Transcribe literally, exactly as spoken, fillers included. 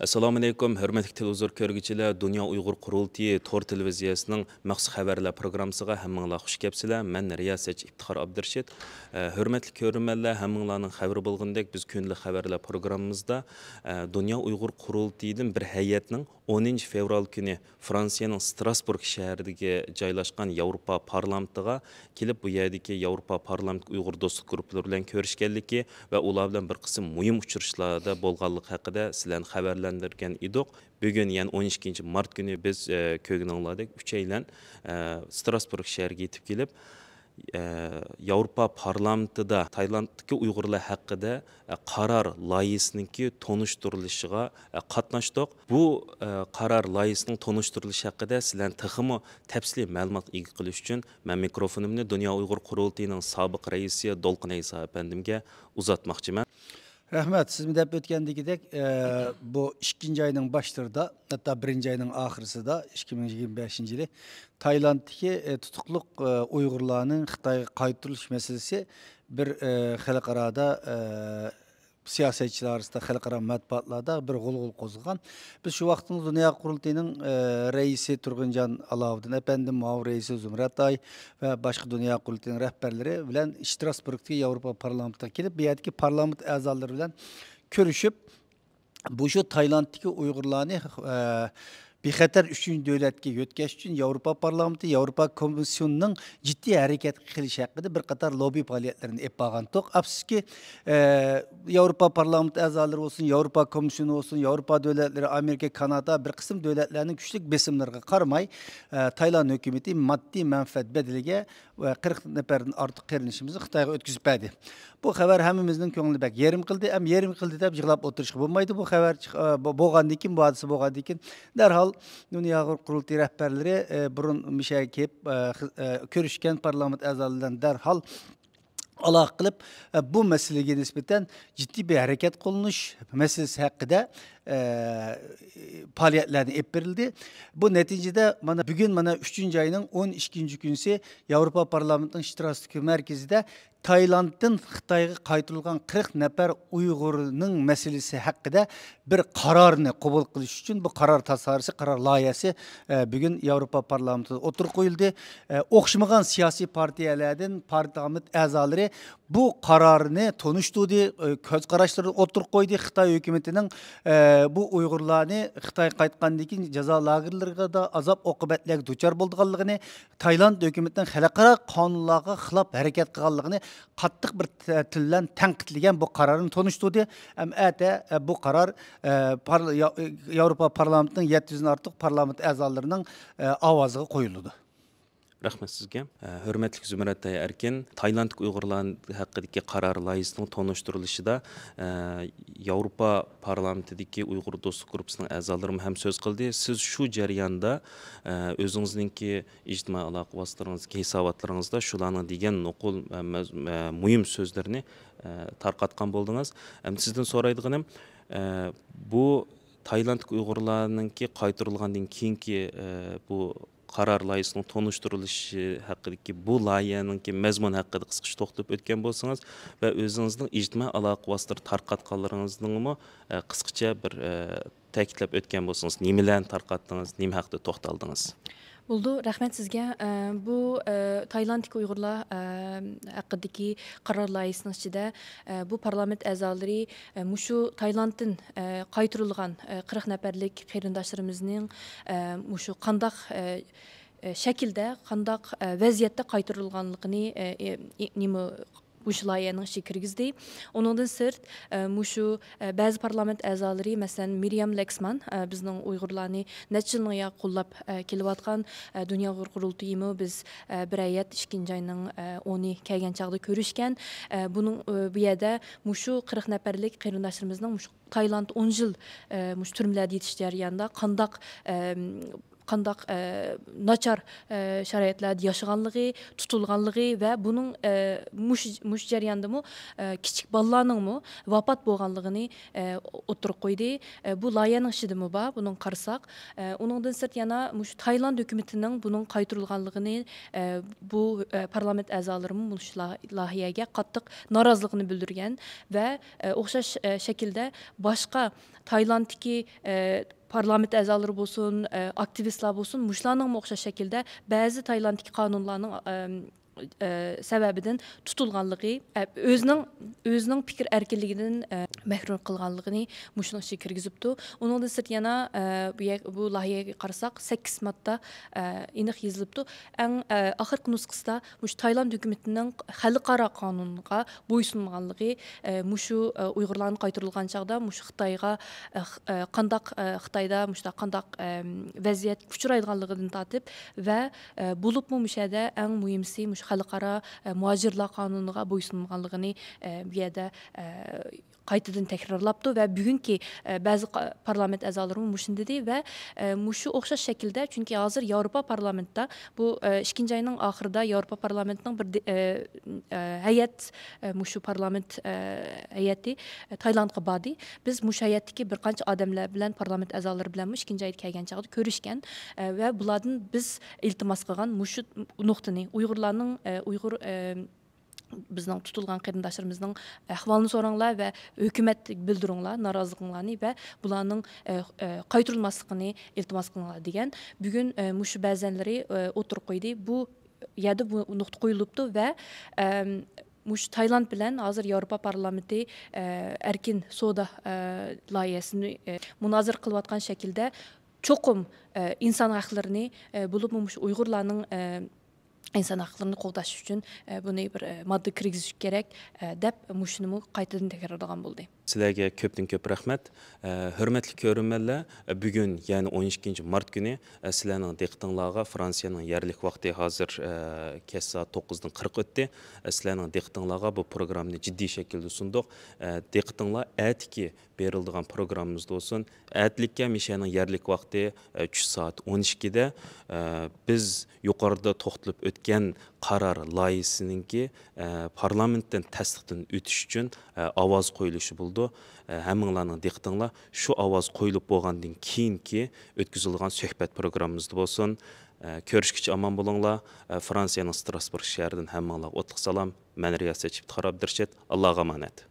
ئەسسالامۇئەلەيكۇم، ھۆرمەتلىك تېلېۋىزور كۆرگۈچىلەر، دۇنيا ئۇيغۇر قۇرۇلتىيى تور تېلېۋىزىيەسىنىڭ مەخسۇس خەۋەرلەر پروگراممىسىغا ھەممىڭلار خۇش كەپسىلەر. مەن رىياسەتچى ئىپتىخار ئابدۇرېشىت. ئە، ھۆرمەتلىك كۆرۈرمەنلەر، ھەممىڭلارنىڭ خەۋىرى بولغىنىدەك، بىز كۈندىلىك خەۋەرلەر پروگراممىمىزدا، ئە، دۇنيا ئۇيغۇر قۇرۇلتىيىدىن بىر ھەيئەتنىڭ ئونىنچى فېۋرال كۈنى فرانسىيەنىڭ ستراسبۇرگ شەھىرىدىكى جايلاشقان ياۋروپا پارلامېنتىغا كېلىپ، بۇ يەردىكى ياۋروپا پارلامېنت ئۇيغۇر دوستلۇق گۇرۇپپىلىرى بىلەن كۆرۈشكەنلىكى ۋە ئۇلار بىلەن بىر قىسىم مۇھىم ئۇچرىشىشلاردا بولغانلىقى ھەققىدە سىلەرنى خەۋەرلەندۈرگەن ئىدۇق. بۈگۈن، يەنى ئون ئىككىنچى مارت كۈنى بىز، ئە، كۆرگىنىڭلاردەك ئۈچەيلەن، ئە، ستراسبۇرگ شەھىرىگە يېتىپ كېلىپ، ئە، ياۋروپا پارلامېنتىدا تايلاندتىكى ئۇيغۇرلار ھەققىدە، ئە، قارار لايىھىسىنىڭكى تونۇشتۇرۇلۇشىغا، ئە، قاتناشتۇق. بۇ، ئە، قارار لايىھىسىنىڭ تونۇشتۇرۇلۇشى ھەققىدە سىلەرنى تېخىمۇ تەپسىلىي مەلۇماتقا ئىگە قىلىش ئۈچۈن مەن مىكروفونۇمنى دۇنيا ئۇيغۇر قۇرۇلتىيىنىڭ سابىق رەئىسى دولقۇن ئەيسا ئەپەندىمگە ئۇزاتماقچىمەن. رەھمەت. سىزمۇ دەپ ئۆتكەندىكىدەك، ئە، بۇ ئىككىنچى ئاينىڭ باشلىرىدا، ھەتتا بىرىنچى ئاينىڭ ئاخىرىسىدا، ئىككى مىڭ يىگىرمە بەشىنچى يىلى تايلاندتىكى، ئە، تۇتۇقلۇق، ئە، ئۇيغۇرلارنىڭ خىتايغا قايتۇرۇلۇش مەسىلىسى بىر، ئە، خەلقئارادا، ئە، سىياسەتچىلەر ئارىسىدا، خەلقئارا مەتبۇئاتلاردا بىر غۇلغۇلا قوزغىغان. بىز شۇ ۋاقىتنىڭ دۇنيا قۇرۇلتىيىنىڭ، ئە، رەئىسى تۇرغۇنجان ئالاۋۇدىن ئەپەندىم، مۇئاۋىن رەئىسى زۇمرەت ئاي ۋە باشقا دۇنيا قۇرۇلتىيىنىڭ رەھبەرلىرى بىلەن شتراسبۇرگتىكى ياۋروپا پارلامېنتىغا كېلىپ، بۇ يەردىكى پارلامېنت ئەزالىرى بىلەن كۆرۈشۈپ، بۇ شۇ تايلاندتىكى ئۇيغۇرلارنى، ئە، بىخەتەر ئۈچىنچى دۆلەتكە يۆتكەش ئۈچۈن ياۋروپا پارلامېنتى، ياۋروپا كومىسسىيونىنىڭ جىددىي ھەرىكەتكە قىلىشى ھەققىدە بىر قاتار لوببى پائالىيەتلىرىنى ئېلىپ بارغانتۇق. ئەپسۇسكى، ئە، ياۋروپا پارلامېنت ئەزالىرى بولسۇن، ياۋروپا كومىسسىيونى بولسۇن، ياۋروپا دۆلەتلىرى، ئامېرىكا، كانادا، بىر قىسىم دۆلەتلەرنىڭ كۈچلۈك بېسىملىرىغا قارىماي، ئە، تايلاند ھۆكۈمىتى ماددىي مەنپەئەت بەدىلىگە ۋە قىرىق نەپەردىن ئارتۇق قېرىندىشىمىزنى خىتايغا ئۆتكۈزۈپ بەردى. بۇ خەۋەر ھەممىمىزنىڭ كۆڭلىنى بەك يېرىم قىلدى. ئەمما يېرىم قىلدى دەپ يىغلاپ ئولتۇرۇشقا بولمايدۇ. بۇ خەۋەر چىق-، ئە، بو-، بولغاندىن كېيىن، بۇ ھادىسە بولغاندىن كېيىن دەرھال دۇنيا ئۇيغۇر قۇرۇلتىيى رەھبەرلىرى، ئە، بۇرۇن مۇشۇ يەرگە كېلىپ، ئە، خىز-، ئە، كۆرۈشكەن پارلامېنت ئەزالىرى بىلەن دەرھال ئالاقە قىلىپ، ئە، بۇ مەسىلىگە نىسبەتەن جىددىي بىر ھەرىكەت قوللىنىش مەسىلىسى ھەققىدە، ئە، پائالىيەتلەرنى ئېلىپ بېرىلدى. بۇ نەتىجىدە مانا بۈگۈن، مانا ئۈچىنچى ئاينىڭ ئون ئىككىنچى كۈنىسى ياۋروپا پارلامېنتىنىڭ شتراسبۇرگ مەركىزىدە تايلاندتىن خىتايغا قايتۇرۇلغان قىرىق نەپەر ئۇيغۇرنىڭ مەسىلىسى ھەققىدە بىر قارارنى قوبۇل قىلىش ئۈچۈن بۇ قارار تاسارىسى، قارار لايىھەسى، ئە، بۈگۈن ياۋروپا پارلامېنتىدا ئوتتۇرىغا قويۇلدى. ئە، ئوخشىمىغان سىياسىي پارتىيەلەردىن پارلامېنت ئەزالىرى بۇ قارارنى تونۇشتۇردى، ئە، كۆز قاراشلىرىنى ئوتتۇرىغا قويدى. خىتاي ھۆكۈمىتىنىڭ، ئە، بۇ ئۇيغۇرلارنى خىتايغا قايتقاندىن كېيىن جازا لاگېرلىرىدا ئازاب ئوقۇبەتلەرگە دۇچار بولىدىغانلىقىنى، تايلاند ھۆكۈمىتىنىڭ خەلقئارا قانۇنلارغا خىلاپ ھەرىكەت قىلغانلىقىنى قاتتىق بىر تە-، تىل بىلەن تەنقىدلىگەن، بۇ قارارنى تونۇشتۇردى. ئەمما ئەتە، ئە، بۇ قارار، ئە، پار-، يا-، ياۋروپا پارلامېنتىنىڭ يەتتە يۈزدىن ئارتۇق پارلامېنت ئەزالىرىنىڭ، ئە، ئاۋازىغا قويۇلىدۇ. رەھمەت سىزگە. ئە، ھۆرمەتلىك زۇمرەت ئەركىن، تايلاندتىكى ئۇيغۇرلار ھەققىدىكى قارار لايىھىسىنىڭ تونۇشتۇرۇلۇشىدا، ئە، ياۋروپا پارلامېنتىدىكى ئۇيغۇر دوستلۇق گۇرۇپپىسىنىڭ ئەزالىرىمۇ ھەم سۆز قىلدى. سىز شۇ جەرياندا، ئە، ئۆزىڭىزنىڭكى ئىجتىمائىي ئالاقە ۋاسىتىلىرىڭىزدىكى ھېساباتلىرىڭىزدا شۇلارنىڭ دېگەن نوقۇل، ئە، مەز-، ئە، مۇھىم سۆزلىرىنى، ئە، تارقاتقان بولدىڭىز. ئەمدى سىزدىن سورايدىغىنىم، ئە، بۇ تايلاندتىكى ئۇيغۇرلارنىڭكى قايتۇرۇلغاندىن كېيىنكى، ئە، بۇ قارار لايىھىسىنىڭ تونۇشتۇرۇلۇشى ھەققىدىكى بۇ لايىھەنىڭكى مەزمۇنى ھەققىدە قىسقىچە توختىلىپ ئۆتكەن بولسىڭىز ۋە ئۆزىڭىزنىڭ ئىجتىمائىي ئالاقە ۋاسىتىلىرى تارقاتقانلىرىڭىزنىڭمۇ، ئە، قىسقىچە بىر، ئە، تەكىتلەپ ئۆتكەن بولسىڭىز، نېمىلەرنى تارقاتتىڭىز، نېمە ھەققىدە توختالدىڭىز؟ بولىدۇ، رەھمەت سىزگە. ئە، بۇ، ئە، تايلاندتىكى ئۇيغۇرلار، ئە، ھەققىدىكى قارار لايىھىسىنىڭ ئىچىدە، ئە، بۇ پارلامېنت ئەزالىرى، ئە، مۇشۇ تايلاندتىن، ئە، قايتۇرۇلغان، ئە، قىرىق نەپەرلىك قېرىنداشلىرىمىزنىڭ، ئە، مۇشۇ قانداق، ئە، ئە، شەكىلدە، قانداق، ئە، ۋەزىيەتتە قايتۇرۇلغانلىقىنى، ئە، ئە، ئى-، نېمە، مۇشۇ لايىھەنىڭ ئىچىگە كىرگۈزدى. ئۇنىڭدىن سىرت، ئە، مۇشۇ، ئە، بەزى پارلامېنت ئەزالىرى، مەسىلەن، مىريام لەكسمان، ئە، بىزنىڭ ئۇيغۇرلارنى نەچچە يىلنىڭ يا قوللاپ، ئە، كېلىۋاتقان، ئە، دۇنيا ئۇيغۇر قۇرۇلتىيىمۇ بىز، ئە، بىر ھەيئەت ئىككىنچى ئاينىڭ، ئە، ئونى كەلگەن چاغدا كۆرۈشكەن. ئە، بۇنىڭ، ئە، بۇ يەردە مۇشۇ قىرىق نەپەرلىك قېرىنداشلىرىمىزنىڭ مۇشۇ تايلاند ئون يىل، ئە، مۇشۇ تۈرمىلەردە يېتىش جەريانىدا قانداق، ئەم، قانداق، ئە، ناچار، ئە، شارائىتلاردا ياشىغانلىقى، تۇتۇلغانلىقى ۋە بۇنىڭ، ئە، مۇشۇ، مۇشۇ جەرياندىمۇ، ئە، كىچىك بالىلارنىڭمۇ ۋاپات بولغانلىقىنى، ئە، ئوتتۇرىغا قويدى. ئە، بۇ لايىھەنىڭ ئىچىدىمۇ بار، بۇنىڭ قارىساق. ئە، ئۇنىڭدىن سىرت يەنە مۇشۇ تايلاند ھۆكۈمىتىنىڭ بۇنىڭ قايتۇرۇلغانلىقىنى، ئە، بۇ، ئە، پارلامېنت ئەزالىرىمۇ مۇشۇ لا-، لايىھەگە قاتتىق نارازىلىقىنى بىلدۈرگەن ۋە، ئە، ئوخشاش، ئە، شەكىلدە باشقا تايلاندتىكى، ئە، پارلامېنت ئەزالىرى بولسۇن، ئە، ئاكتىۋىستلار بولسۇن، مۇشۇلارنىڭمۇ ئوخشاش شەكىلدە بەزى تايلاندتىكى قانۇنلارنىڭ، ئەم، ئە، سەۋەبىدىن تۇتۇلغانلىقى، ئە، ئۆزىنىڭ، ئۆزىنىڭ پىكىر ئەركىنلىكىدىن، ئە، مەھرۇم قىلغانلىقىنى مۇشۇنىڭ ئىچىگە كىرگۈزۈپتۇ. ئۇنىڭدىن سىرت يەنە، ئە، بۇ يەر-، بۇ لايىھەگە قارىساق، سەككىز ماددا، ئە، ئېنىق يېزىلىپتۇ. ئەڭ، ئە، ئاخىرقى نۇسخىسىدا مۇشۇ تايلاند ھۆكۈمىتىنىڭ خەلقئارا قانۇنغا بويسۇنمىغانلىقى، ئە، مۇشۇ، ئە، ئۇيغۇرلارنى قايتۇرۇلغان چاغدا مۇشۇ خىتايغا، ئە، خ-، ئە، قانداق، ئە، خىتايدا مۇشۇنداق قانداق، ئەم، ۋەزىيەتكە ئۇچرايدىغانلىقىدىن تارتىپ ۋە، ئە، بولۇپمۇ مۇشۇ يەردە ئەڭ مۇھىمىسى مۇشۇ خەلقئارا، ئە، مۇھاجىرلار قانۇنىغا بويسۇنمىغانلىقىنى، ئە، بۇ يەردە، ئە، قايتىدىن تەكرارلاپتۇ ۋە بۈگۈنكى، ئە، بەزى قا-، پارلامېنت ئەزالىرىمۇ مۇشۇنى دېدى ۋە، ئە، مۇشۇ ئوخشاش شەكىلدە، چۈنكى ھازىر ياۋروپا پارلامېنتتا بۇ، ئە، ئىككىنچى ئاينىڭ ئاخىرىدا ياۋروپا پارلامېنتىنىڭ بىر دې-، ئە، ئە، ھەيئەت، ئە، مۇشۇ پارلامېنت، ئە، ھەيئىتى، ئە، تايلاندقا باردى. بىز مۇشۇ ھەيئەتتىكى بىر قانچە ئادەملەر بىلەن، پارلامېنت ئەزالىرى بىلەنمۇ ئىككىنچى ئايدا كەلگەن چاغدا كۆرۈشكەن، ئە، ۋە بۇلاردىن بىز ئىلتىماس قىلغان مۇشۇ نۇقتىنى، ئۇيغۇرلارنىڭ، ئە، ئۇيغۇر، ئە، بىزنىڭ تۇتۇلغان قېرىنداشلىرىمىزنىڭ ئەھۋالىنى سوراڭلار ۋە ھۆكۈمەتكە بىلدۈرۈڭلار نارازىلىقىڭلارنى ۋە بۇلارنىڭ، ئە، ئە، قايتۇرۇلماسلىقىنى ئىلتىماس قىلىڭلار دېگەن. بۈگۈن، ئە، مۇشۇ بەزەنلىرى، ئە، ئوتتۇرىغا قويدى. بۇ يەردە بۇ نۇقتا قويۇلۇپتۇ ۋە، ئەم، مۇشۇ تايلاند بىلەن ھازىر ياۋروپا پارلامېنتى، ئە، ئەركىن سودا، ئە، لايىھەسىنى، ئە، مۇنازىرە قىلىۋاتقان شەكىلدە چوقۇم، ئە، ئىنسان ھەقلىرىنى، ئە، بولۇپمۇ مۇشۇ ئۇيغۇرلارنىڭ، ئە، ئىنسان ھەقلىرىنى قوغداش ئۈچۈن، ئە، بۇنى بىر، ئە، ماددا كىرگۈزۈش كېرەك، ئە، دەپ مۇشۇنىمۇ قايتىدىن تەكرارلىغان بولدى. سىلەرگە كۆپتىن كۆپ رەھمەت. ئە، ھۆرمەتلىك كۆرۈرمەنلەر، بۈگۈن، يەنى ئون ئىككىنچى مارت كۈنى، ئە، سىلەرنىڭ دىققىتىڭلارغا، فرانسىيەنىڭ يەرلىك ۋاقتى ھازىر، ئە، كەچ سائەت توققۇزدىن قىرىق ئۆتتى. ئە، سىلەرنىڭ دىققىتىڭلارغا بۇ پروگراممىنى جىددىي شەكىلدە سۇندۇق. ئە، دىققىتىڭلار ئەتىكى بېرىلىدىغان پروگراممىمىزدا بولسۇن. ئەتىلىككە مىشەنىڭ يەرلىك ۋاقتى، ئە، چۈش سائەت ئون ئىككىدە، ئە، بىز يۇقىرىدا توختىلىپ ئۆتكەن قارار لايىھىسىنىڭكى، ئە، پارلامېنتتىن تەستىقتىن ئۆتۈش ئۈچۈن، ئە، ئاۋاز قويۇلۇشى بولىدۇ. ئە، ھەممىڭلارنىڭ دىققىتىڭلار شۇ ئاۋاز قويۇلۇپ بولغاندىن كېيىنكى ئۆتكۈزۈلىدىغان سۆھبەت پروگراممىمىزدا بولسۇن. ئە، كۆرۈشكىچە ئامان بولۇڭلار. ئە، فرانسىيەنىڭ ستراسبۇرگ شەھىرىدىن ھەممىڭلارغا ئوتلۇق سالام. مەن رىياسەتچى ئىپتىخار ئابدۇرېشىت. ئاللاغا ئامانەت.